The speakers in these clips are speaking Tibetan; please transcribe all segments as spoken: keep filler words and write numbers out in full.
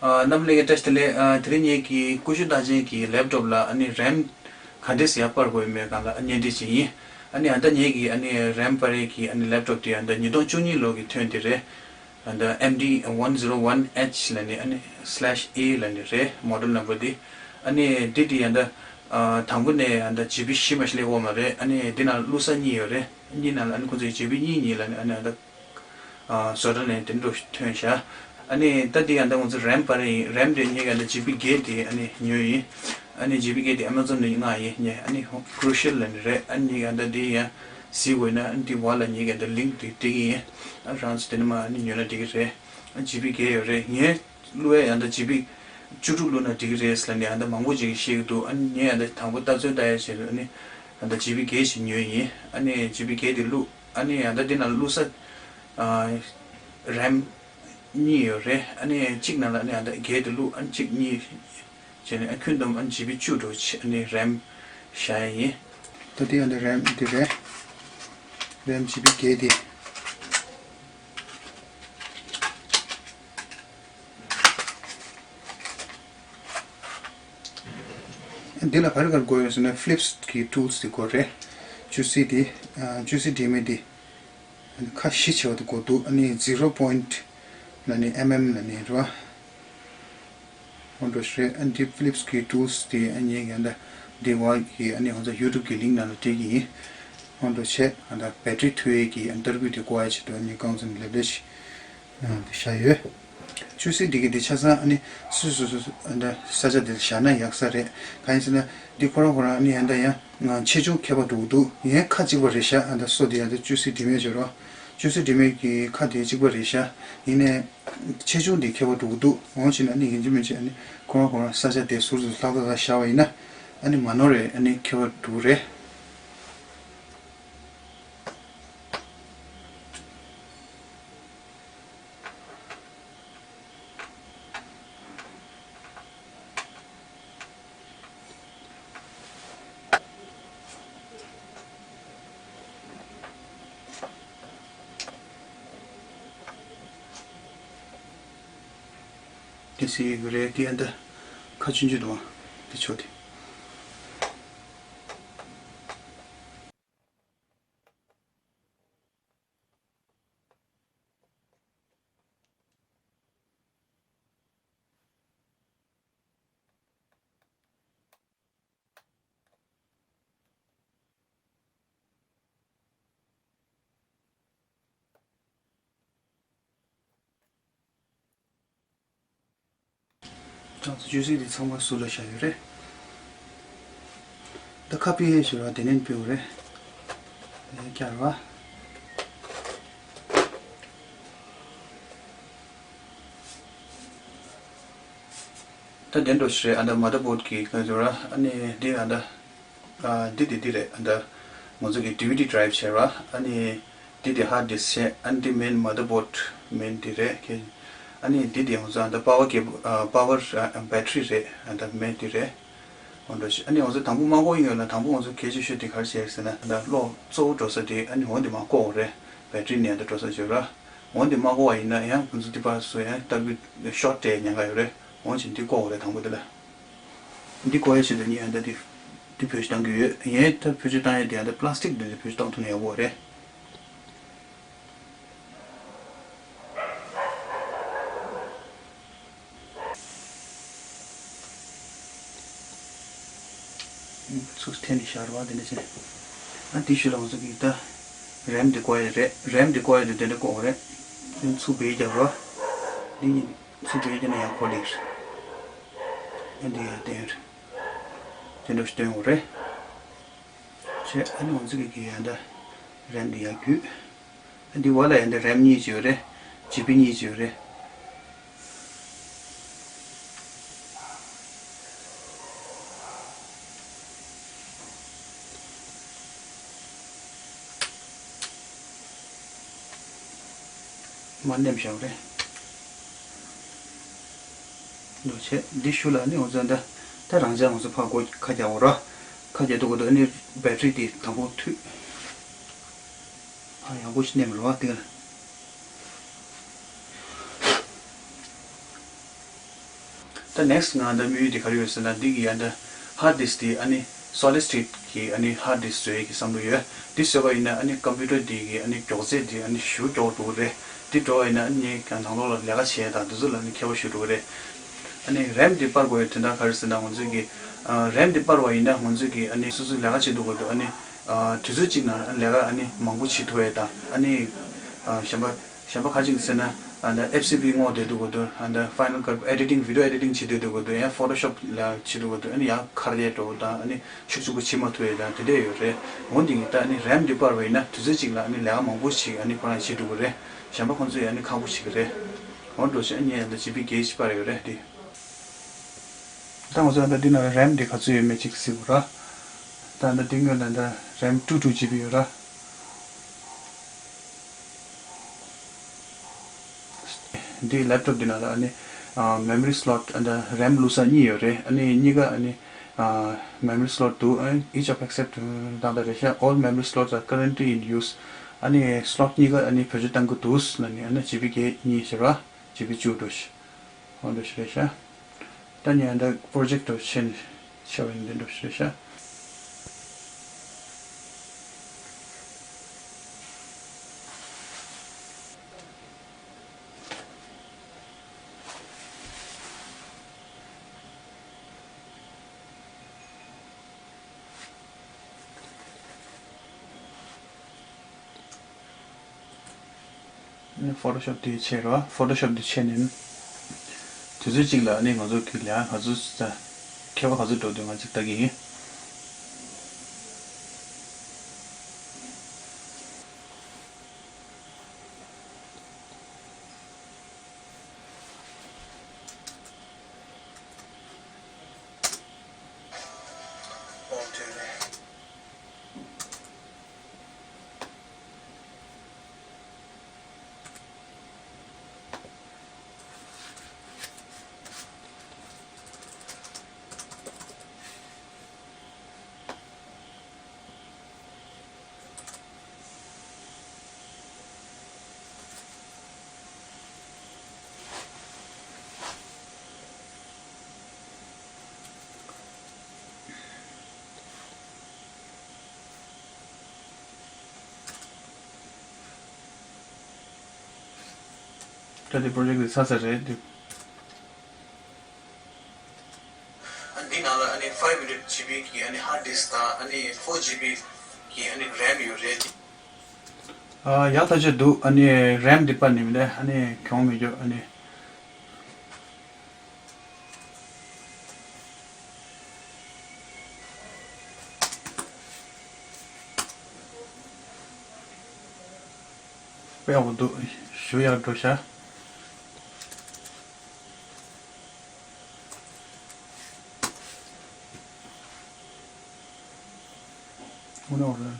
ཨ། རྣམ་པ་ལྷན་རྒྱས་བཀྲ་ཤིས་བདེ་ལེགས། ཨ། དེ་རིང་ངེད་ཀྱི་ཀུ་ཤུ་རྟགས་ཅན་གྱི་ལེབ་ཊོབ་ལ་ཨ་ནི་རེམ་ག་འདྲས་སེ་ཡར་སྤར་དགོས་ཡོད་མེད་སྒང་ལ་བརྙན་འཕྲིན་ཅིག་ཡིན། ཨ་ནི་ཨ་ད་ངེད་ཀྱི་ཨ་ནི་རེམ་སྤར་ཡས་ཀྱི་ཨ་ནི་ལེབ་ཊོབ་དེ་ཨ་ད་ཉིས་སྟོང་བཅུ་གཉིས་ལོ་གི་ཐོན་དེ་རེད། ཨ་ད་ཨེམ་ཌི་ཝན་ཛི་རོ་ཝན་ཨེཆ་ལབ་ནས་ཨ་ནི་སི་ལེཤ་ཨེ་ལབ་ནས་རེད། མོ་ཌེལ་ནམ་བར་དེ། ཨ་ནི་དེ་དེ་ཨ་ད་ཨ་དང་པོ་ནས་ཨ་ད་ཇི་བི་བཞི་མ་ཞིག་ལས་དགོས་མ་རེད། ཨ་ནི་དེ་ནང་བླུག་ས་གཉིས་ཡོད་རེད། གཉིས་ནང་ལ་ཨ་ནི་ཁོང་ཚོས་ཇི་བི་གཉིས་གཉིས་ལབ་ནས་ཨ་ནི་ཨ་ད། ཨ། བཟོ་གྲྭ་ནས་དེ་འདྲ་ཐོན་ཤག་ཨ་ནི་ད་འདི་ཡང་ད་ང་ཚོ་རེམ་སྤར་ཡིན། རེམ་དེ་ངེད་ཀྱི་ད་ཇི་བི་བརྒྱད་དེ་ཨ་ནི་ཉོས་ཡིན། ཨ་ནི་ཇི་བི་བརྒྱད་དེ་ཨ་མ་ཛོན་ནས་མངགས་ཡིན། ངས་ཨ་ནི་ཀུ་རུ་ཤལ་ལབ་ནི་རེད། ཨ་ནི་ངེད་ཀྱི་ད་འདི་ཡང་གཟིགས་དགོས་ན་ཨ་ནི་འདི་བར་ལ་ངེད་ཀྱི་ད་ལིང་ཀི་དེ་སྟེར་གི་ཡིན། ཨ་རང་ཚོ་དེ་ནས་མར་ཨ་ནི་ཉོས་ན་འགྲིག་གི་རེད། ཨ་ཇི་བི་བརྒྱད་ཡོད་རེད། ངས་བླུག་ཡ་ཡང་ད་ཇི་བི་བཅུ་དྲུག་བླུག་ན་འགྲིག་གི་རེད་ཟེར་ལབ་ནས་ཡང་ད་མང་པོ་ཅིག་གིས་བཤད་ཀྱི་འདུག་ཨ་ནི་ངས་ཡང་ད་དང་པོ་ལྟ་ཚོད་ལྟ་ཡ་བྱས་ནས་ཨ་ནི་ཡང་ད་ཇི་བི་བརྒྱད་ཞིག་ཉོས་ཡིན། ཨ་ནི་ཇི་བི་བརྒྱད་དེ་བླུག་ཨ་ནི་ཡང་ད་འདི་ནང་བླུག་ས། ཨ། རེམ་གཉིས་ཡོད་རེད། ཨ་ནི་གཅིག་ནང་ལ་ཨ་ནི་ཡང་ད་བརྒྱད་དེ་བླུག་ཨ་ནི་གཅིག་གཉིས་བྱས་ནས་ཨ་ཁྱོན་བསྡོམས་ཨ་ནི་ཇི་བི་བཅུ་འགྲོ་ཆེད་ཨ་ནི་རེམ་བཞག་ཡ་ཡིན། ད་འདི་ཡང་ད་རེམ་འདི་རེད། རེམ་ཇི་བི་བརྒྱད་དེ། འདི་ལ་ག་རེ་ག་རེ་དགོས་ཡོད་ཟེར་ན་ཕི་ལིབ་སི་གི་ཊུལ་སི་དེ་དགོས་རེད། ཀྱུ་སི་དེ། ཨ། ཀྱུ་སི་འདྲེས་མའི་དེ། ཁ་བཞི་ཆེ་བ་དེ་དགོས་འདུག་ཨ་ནི་ཛི་རོ་པོ་ཡིན་ཊི་ལབ་ནི་ཨེམ་ཨེམ་ལབ་ནི་རེད་བ། ཧོན་འགྲོ་ཞིག་རེད། ཨ་འདི་ཕི་ལིབ་སི་གི་ཊུལ་སི་དེ་ཨ་ནི་ངས་ད་འདི་བ་གི་ཨ་ནི་ང་ཚོ་ཡུ་ཊུབ་གི་ལིང་ཀི་ནང་ལ་སྤྲད་ཀྱི་ཡིན། ཧོན་འགྲོ་བྱས་ཨ་ད་བེ་ཊི་རི་མཐུད་ཡས་ཀྱི་ཨ་ཏར་བུ་དེ་བཀོག་ཡ་ཆེད་དུ་ཨ་ནི་རྐང་ཚུགས་ལེབ་ལེབ་ཞིག་ཨ། དེ་བཞག་ཡོད། ཀྱུ་སི་འདི་གི་དེ་ཆ་ཚང་ཨ་ནི་སུ་སུ་སུ་སུ་ཨ་ད་ས་ཆ་དེ་ལ་བཞག་ན་ཡག་ས་རེད། གང་ཡིན་ཟེར་ན་འདི་ཁོ་རང་ཁོ་རང་ཨ་ནི་ཨ་ད་ཡང་ཆེ་ཆུང་ཁྱད་པར་འགྲོ་གི་འདུག་ཡིན་ཁ་གཅིག་པ་རེད་ཤག་ཨ་ད་སོ་དེ་ཨ་ད་ཀྱུ་སི་འདྲེས་མའི་བྱོས་རོགས། ཀྱུ་སི་འདྲེས་མའི་གི་ཁ་དེ་གཅིག་པ་རེད་ཤག་ཡིན་ནའི་ཆེ་ཆུང་དེ་ཁྱད་པར་འགྲོ་གི་འདུག་འོང་བྱས་ན་ཨ་ནི་ཡིན་གཅིག་མིན་གཅིག་ཨ་ནི་ཁོ་རང་ཁོ་རང་ས་ཆ་དེ་ཟུར་དུ་ལྷག་ལྷག་ལྷག་བཞག་པ་ཡིན་ན་ཨ་ནི་མ་ནོར་རེད། ཨ་ནི་ཁྱད་པར་འགྲོ་གི་རེད། དེ་སི་རེད་དེ་ཨ་ད་ཁ་ཆུང་ཆུང་འདུག་ཨ། དེ་ཆོག་དེ། ཀྱང་ཚོ་ཅུ་སི་དེ་ཚང་མ་ཟུར་ལ་བཞག་ཡོད་རེད། ད་ཁ་ཕྱེ་ཡས་ཞུ་ར་དེ་ནས་ཕྱེ་དགོས་རེད། དེ་ནས་བསྐྱར་བ། ད་དེ་འདྲ་ཞིག་རེད། ཨ་ད་མ་དར་བོརྡ་གི་ཁ་ཚུར་ར་ཨ་ནི་འདི་ཨ་ད། ཨ། འདི་དེ་འདི་རེད། ཨ་ད་ང་ཚོ་གི་ཌི་ཝི་ཌི་ཌི་རའིབ་བྱས་ར། ཨ་ནི་འདི་དེ་ཧརཌ་ཌིསྐ་བྱས། ཨ་ནི་འདི་མེན་མ་དར་བོརྡ་མེན་འདི་རེད། ཁྱེད། ཨ་ནི་འདི་དེ་ང་ཚོ་ཨ་ད་པ་ཝར་ཀེ། ཨ། པ་ཝར། ཨ། བེ་ཊི་རི་རེད། ཨ་ད་མེན་འདི་རེད། འོ་འདྲ་ཞིག་ཨ་ནི་ང་ཚོ་དང་པོ་མ་བཀོག་ཡོད་ན་དང་པོ་ང་ཚོ་གལ་ཆེ་ཤོས་དེ་ག་རེ་བྱས་ཟེར་ན་ཨ་ད་གློག་གཙོ་བོ་འགྲོ་ས་དེ་ཨ་ནི་འོ་འདི་མར་བཀོག་དགོས་རེད། བེ་ཊི་རི་ནས་ཨ་ད་འགྲོ་ས་བྱས་ར། འོ་འདི་མ་བཀོག་པ་ཡིན་ན་ཡང་ང་ཚོ་འདི་པར་སུ་ཡང་ལྟ་བུ་ཤོག་སྤྲད་ཉེན་ཁ་ཡོད་རེད། འོ་བྱས་འདི་བཀོག་དགོས་རེད་དང་པོ་དེ་ལ། འདི་བཀོག་ཡ་ཆེད་དུ་ངས་ཨ་ད་འདི་འདི་བེད་སྤྱོད་བཏང་གི་ཡོད། ངས་ད་བེད་སྤྱོད་བཏང་ཡ་འདི་ཨ་ད་པ་ལ་སི་ཊིག་འདི་འདི་བེད་སྤྱོད་བཏང་ཐུབ་ན་ཡག་པོ་རེད། ཚུགས་འཐེན་ནས་བཞག་རོགས། དེ་འདྲ་བྱས། ཨ་དེའི་ཤུལ་ལ་ང་ཚོ་གིས་ད་རེམ་འདི་བཀོག་ཡ་རེད། རེམ་འདི་བཀོག་ཡ་དེ་དེ་འདྲ་བཀོག་རེད། ཚུར་བེད་རྒྱབ་རོགས། འདི་ཚུར་བེད་རྒྱབ་ན་ཡང་ཁོ་ལེགས། ཨ་འདི་ཡང་བསྟན་ཡོད་རེད། དེ་འདྲ་ཞིག་བསྟན་ཡོད་རེད། བྱས་ཨ་ནི་ང་ཚོ་གི་གི་ཡང་ད་རེམ་འདི་ཡར་བརྒྱུད། ཨ་འདི་བར་ལ་ཡང་ད་རེམ་གཉིས་ཅིག་ཡོད་རེད། ཇི་བི་གཉིས་ཅིག་ཡོད་རེད། མར་མནན་བཞག་རེད། འདུག་བྱས་འདི་ཤུལ་ལ་ནི་འོ་ཙམ་ད་ད་རང་ཅག་ང་ཚོ་ཕར་སྒོ་ཁ་རྒྱག་འོ་ར། ཁ་རྒྱག་འདུག་གོ། ད་ནི་བེ་ཊི་རི་དེ་དང་པོ་མཐུད། ཕར་ཡག་པོ་ཞིག་མནན་རོགས་དེ་ག་ལ། ད་next ང་ད་དམིགས་ཡུལ་དེ་ག་རེ་ཡོད་ཟེར་ན། འདི་གི་ཡ་ད་hard disk དེ་ཨ་ནི་solid state གི་ཨ་ནི་hard disk བཟོ་ཡས་ཀྱི་བསམ་བློ་ཡོད། འདི་བཟོས་པ་ཡིན་ན་ཨ་ནི་computer དེ་གི་ཨ་ནི་མགྱོགས་ཚད་དེ་ཨ་ནི་ཞེ་པོ་མགྱོགས་འགྲོ་གི་རེད། འདི་འགྲོ་བ་ཡིན་ན་ཨ་ནི་ངས་ཀྱང་ནང་ལོགས་ལ་ལས་ཀ་བྱེད་ཡས་དང་དེ་ཚོ་ལ་ཨ་ནི་ཁེ་པོ་ཞེ་པོ་འགྲོ་གི་རེད། ཨ་ནི་ram དེ་སྤར་དགོས་ཡས་དོན་དག་ག་རེ་ཟེར་ན། ང་ཚོས་ཀྱི་ཨ་ram དེ་སྤར་བ་ཡིན་ན་ང་ཚོས་ཀྱི་ཨ་ནི་སོ་སོའི་ལས་ཀ་བྱེད་དུས་སྐབས་དུས་ཨ་ནི་ཨ་དུས་ཚོད་གཅིག་ནང་ལས་ཀ་ཨ་ནི་མང་པོ་བྱེད་ཐུབ་ཡས་དང་། ཨ་ནི་ཨ་གཞན་པ་གཞན་པ་ཁ་ཅིག་ཟེར་ན། ཨ་ད་F C P བསྔོགས་བསྡད་དུས་སྐབས་དུས་ཨ་ད་Final Cut editing video editing བྱེད་སྡོད་དུས་སྐབས་དུས་ཡང་Photoshop ལ་བྱེད་དུས་སྐབས་དུས་ཨ་ནི་ཡང་ཁ་རས་འགྲོ་དང་། ཨ་ནི་ཤུགས་ཆེན་པོ་བྱེད་མ་ཐུབ་ཡས་དང་དེ་འདྲས་ཡོད་རེད། འོན་ཏེ་ད་ཨ་ནི་ram དེ་སྤར་བ་ཡིན་ན་དུས་ཚོད་གཅིག་ལ་ཨ་ནི་ལས་ཀ་མང་པོ་ཞིག་ཨ་ནི་ཁོ་རང་བྱེད་ཐུབ་ཀྱི་རེད། གཞན་པ་ཁོང་ཚོས་ཨ་ནི་ཁག་པོ་བྱེད་ཀྱི་རེད། འོ་འདྲ་བྱས་ཨ་ནི་ཡང་ད་G B བརྒྱད་ཅུ་སྤར་ཡོད་རེད་དེ། ད་ང་ཚོ་ད་འདི་ནང་ལ་ram དེ་ག་ཚོད་ཡོད་མེད་ཅིག་གཟིགས་དགོས་ར། ད་ད་འདི་སྔོན་ད་ད་ram two two G B ཡོད་ར། འདི་laptop འདི་ནང་ལ་ཨ་ནི་ཨ་memory slot ཨ་ད་ram བླུགས་ས་གཉིས་ཡོད་རེད། ཨ་ནི་གཉིས་ཀ་ཨ་ནི་ཨ་memory slot འདུག་ཨ་each of accept དང་ད་རེད་ཤག all memory slots are currently in use ཨ་ནི་slot གཉིས་ཀ་ཨ་ནི་བེད་སྤྱོད་གཏང་གི་འདུག་ལབ་ནི་ཨ་ནི་G B བརྒྱད་གཉིས་ཟེར་བ། G B བཅུ་འགྲོ་ཤི། འོ་འདྲ་ཞིག་རེད་ཤག་ད་ནི་ཨ་ད་project འདྲ་བྱས་ནས་བྱས་པ་ཡིན་འདི་འདྲ་ཞིག་རེད་ཤག་ནི་Photoshop དེ་ཕྱེ་རོགས། Photoshop དེ་ཕྱེ་ནས་དུས་ཚོད་གཅིག་ལ་ནི་ང་ཚོ་གི་ལས་ཀ་ག་ཚོད་ཙམ་ཁྱད་པར་ག་ཚོད་འགྲོ་འདུག་ང་གཅིག་ལྟ་གི་ཡིན། ད་དེ་project དེ་ཚར་ཚར་རེད་དེ། འདི་ནང་ལ་ཨ་ནི་five hundred G B གི་ཨ་ནི་hard disk དང་ཨ་ནི་four G B གི་ཨ་ནི་ram ཡོད་རེད། ཨ་ཡག་ཐག་ཆོད་འདུག་ཨ་ནི་ram འདི་པ་ནི་མི་འདྲ་ཨ་ནི་གྱོང་མི་འགྱོ་ཨ་ནི། དཔེ་ཡག་པོ་འདུག་ཞུ་ཡག་འགྲོ་ཤག་དངོས་གནས་འོ་རེད།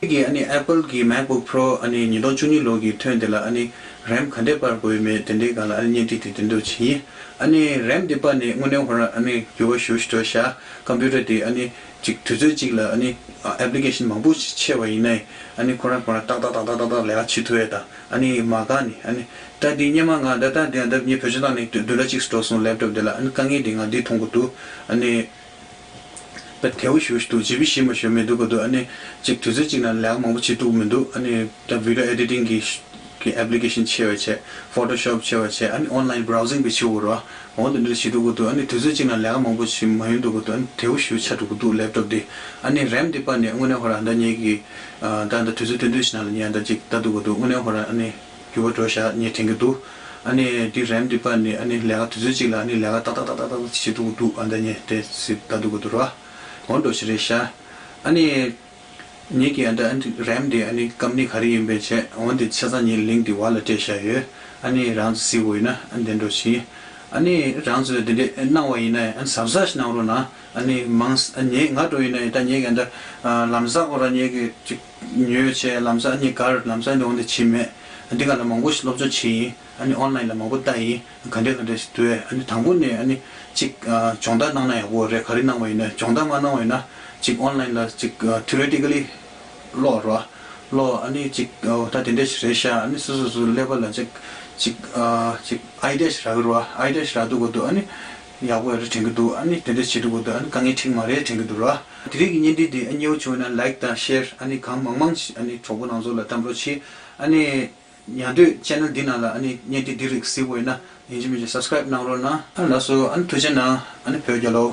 གི་ཨ་ནི་Apple གི་MacBook Pro ཨ་ནི་ཉིས་སྟོང་བཅུ་གཉིས་ལོ་གི་ཐོན་དེ་ལ་ཨ་ནི་ram ག་འདྲས་སྤར་དགོས་ཡོད་མེད་དེ་འདྲའི་སྒང་ལ་ཨ་ནི་བརྙན་འཕྲིན་དེ་དེ་འདྲ་ཅིག་ཡིན། ཨ་ནི་ram འདི་པ་ནི་དངོས་གནས་ཁོ་རང་ཨ་ནི་འགྱུར་བ་ཞེ་པོ་ཞིག་འགྲོ་ཤག computer དེ་ཨ་ནི་གཅིག་དུས་ཚོད་གཅིག་ལ་ཨ་ནི་application མང་པོ་ཞིག་ཕྱེ་བ་ཡིན་ནའི་ཨ་ནི་ཁོ་རང་ཁོ་རང་ཏག་ཏག་ཏག་ཏག་ཏག་ཏག་ལས་ཀ་བྱེད་ཐུབ་ཡས་དང་། ཨ་ནི་མ་དགའ་ནི་ཨ་ནི་ད་འདི་སྔོན་མ་ང་ད་ལྟ་འདི་ཨ་ད་ངས་བེད་སྤྱོད་བཏང་ནས་བདུན་ཕྲག་གཅིག་འགྲོ་སོང་laptop འདི་ལ། ཨ་ནི་དཀའ་ངལ་འདི་ང་འདི་མཐོང་གི་འདུག་ཨ་ནི། པ་དལ་བུ་ཞེ་པོ་ཞིག་འདུག་ཇི་བི་ཞིམ་པོ་ཞིག་མི་འདུག་ག་འདུག་ཨ་ནི་གཅིག་དུས་ཚོད་གཅིག་ནང་ལས་ཀ་མང་པོ་བྱེད་ཐུབ་མི་འདུག་ཨ་ནི་ད་video editing གི་གི་application ཕྱེ་བ་བྱས། Photoshop ཕྱེ་བ་བྱས། ཨ་ནི་online browsing བྱེད་དགོས་རེད་བ། འོ་དེ་འདྲ་བྱེད་འདུག་ག་འདུག་ཨ་ནི་དུས་ཚོད་གཅིག་ནང་ལས་ཀ་མང་པོ་ཞིག་མ་ཡོང་འདུག་ག་འདུག་ཨ་ནི་དལ་བུ་ཞེ་པོ་ཆགས་འགྲོ་གི་འདུག laptop དེ། ཨ་ནི་ram དེ་པ་ནི་དངོས་གནས་ཁོ་རང་ད་ངེད་ཀྱི་ཨ་ད་ད་དུས་ཚོད་ཐུང་ཐུང་ཞིག་ནང་ལ་ངས་ད་གཅིག་ལྟ་འདུག་ག་འདུག་དངོས་གནས་ཁོ་རང་ཨ་ནི། འགྱུར་བ་འགྲོ་ཤག་ངས་དྲན་གྱི་འདུག་ཨ་ནི་འདི་རེམ་འདི་པ་ནི་ཨ་ནི་ལས་ཀ་དུས་ཚོད་གཅིག་ལ་ཨ་ནི་ལས་ཀ་ཏག་ཏག་ཏག་ཏག་ཏག་བྱེད་ཐུབ་ཀྱི་འདུག་ཨ་ད་ངས་དེ་སྲིད་ལྟ་ཐུབ་ཀྱི་འདུག་ར། འོ་འགྲོ་ཞིག་རེད་ཤག་ཨ་ནི་ངེད་ཀྱི་ཨ་ད་ཨ་ནི་རེམ་འདི་ཨ་ནི་ཀམ་ནི་ག་རེ་ཡིན་པའི་ཆེད་འོ་འདི་ཆ་ཚང་ངས་ལིང་ཀི་འདི་བར་ལ་སྤྲད་བཞག་ཡོད། ཨ་ནི་རང་ཚོ་གཟིགས་དགོས་ཡིན་ན་ཨ་ནི་འདི་འགྲོ་ཞིག་ཨ་ནི་རང་ཚོས་འདི་འདྲས་གནང་བ་ཡིན་ན་ཨ་ནི་གཟབ་གཟབ་ཞིག་གནང་རོགས་གནང་། ཨ་ནི་མང་ས་ཨ་ངས་ང་འགྲོ་ཡིན་ན་ཡིན་ད་ངས་ཀྱི་ཨ་ད་ལམ་སང་ཁོ་ར་ངས་ཀྱི་ཅིག་ཉོས་བྱས་ལམ་སང་ཨ་ནི་གར་ལམ་སང་འདི་འོང་འདི་བྱེད་མེད། ཨ་འདི་ག་ལ་མང་པོ་ཞིག་སློབ་སྦྱོང་བྱེད་ཡིན། ཨ་ནི་ཨོན་ལན་ལ་མང་པོ་ལྟ་ཡིན། ག་འདྲས་ག་འདྲས་ཞིག་འདུག་ཨ་ནི་དང་པོ་ནས་ཨ་ནི་ཅིག་ཨ་སྦྱོང་བརྡར་གནང་ན་ཡག་པོ་རེད། ག་རེ་གནང་བ་ཡིན་ན་སྦྱོང་བརྡར་མ་གནང་བ་ཡིན་ན་ཅིག་ཨོན་ལན་ལ་ཅིག་ཨ་theoretically ཀློག་རོགས། ཀློག་ཨ་ནི་ཅིག་ཨ་ད་དེ་འདྲས་ཞིག་རེད་ཤག་ཨ་ནི་སོ་སོ་སོ་ཀླད་པ་ལ་ཅིག་ ཅིག་ཨ་ཅིག་ཨའི་ཌི་ཡ་ཞིག་རག་གི་རེད་བ། ཨའི་ཌི་ཡ་ཞིག་རག་འདུག་གོ་འདུག་ཨ་ནི་ཡག་པོ་ཡོད་རེད་དྲན་གི་འདུག་ཨ་ནི་དེ་འདྲ་བྱེད་འདུག་གོ་འདུག་ཨ་ནི་དཀའ་ངལ་འཕྲད་ཀྱི་མ་རེད་དྲན་གི་འདུག་ར། དེ་རིང་གི་བརྙན་འཕྲིན་དེ་ཨ་མཉེས་པོ་བྱུང་ན་ལའིཀ་དང་ཤེར་ཨ་ནི་གང་མང་མང་ཞིག་ཨ་ནི་གྲོགས་པོ་རྣམ་ཚོ་ལ་བཏང་རོགས་གྱིས། ཨ་ནི་ཉན་འདོད་ཆེ་ནལ་འདི་ནང་ལ་ཨ་ནི་བརྙན་འཕྲིན་འདི་རིགས་གཟིགས་པ་ཡིན་ན་ཡིན་གཅིག་མིན་གཅིག་སབ་སི་ཀ་རེབ་གནང་རོགས་གནང་། ཨ་ལགས་སོ། ཨ་ནི་ཐུགས་རྗེ་གནང་། ཨ་ནི་བོད་རྒྱལ་ལོ།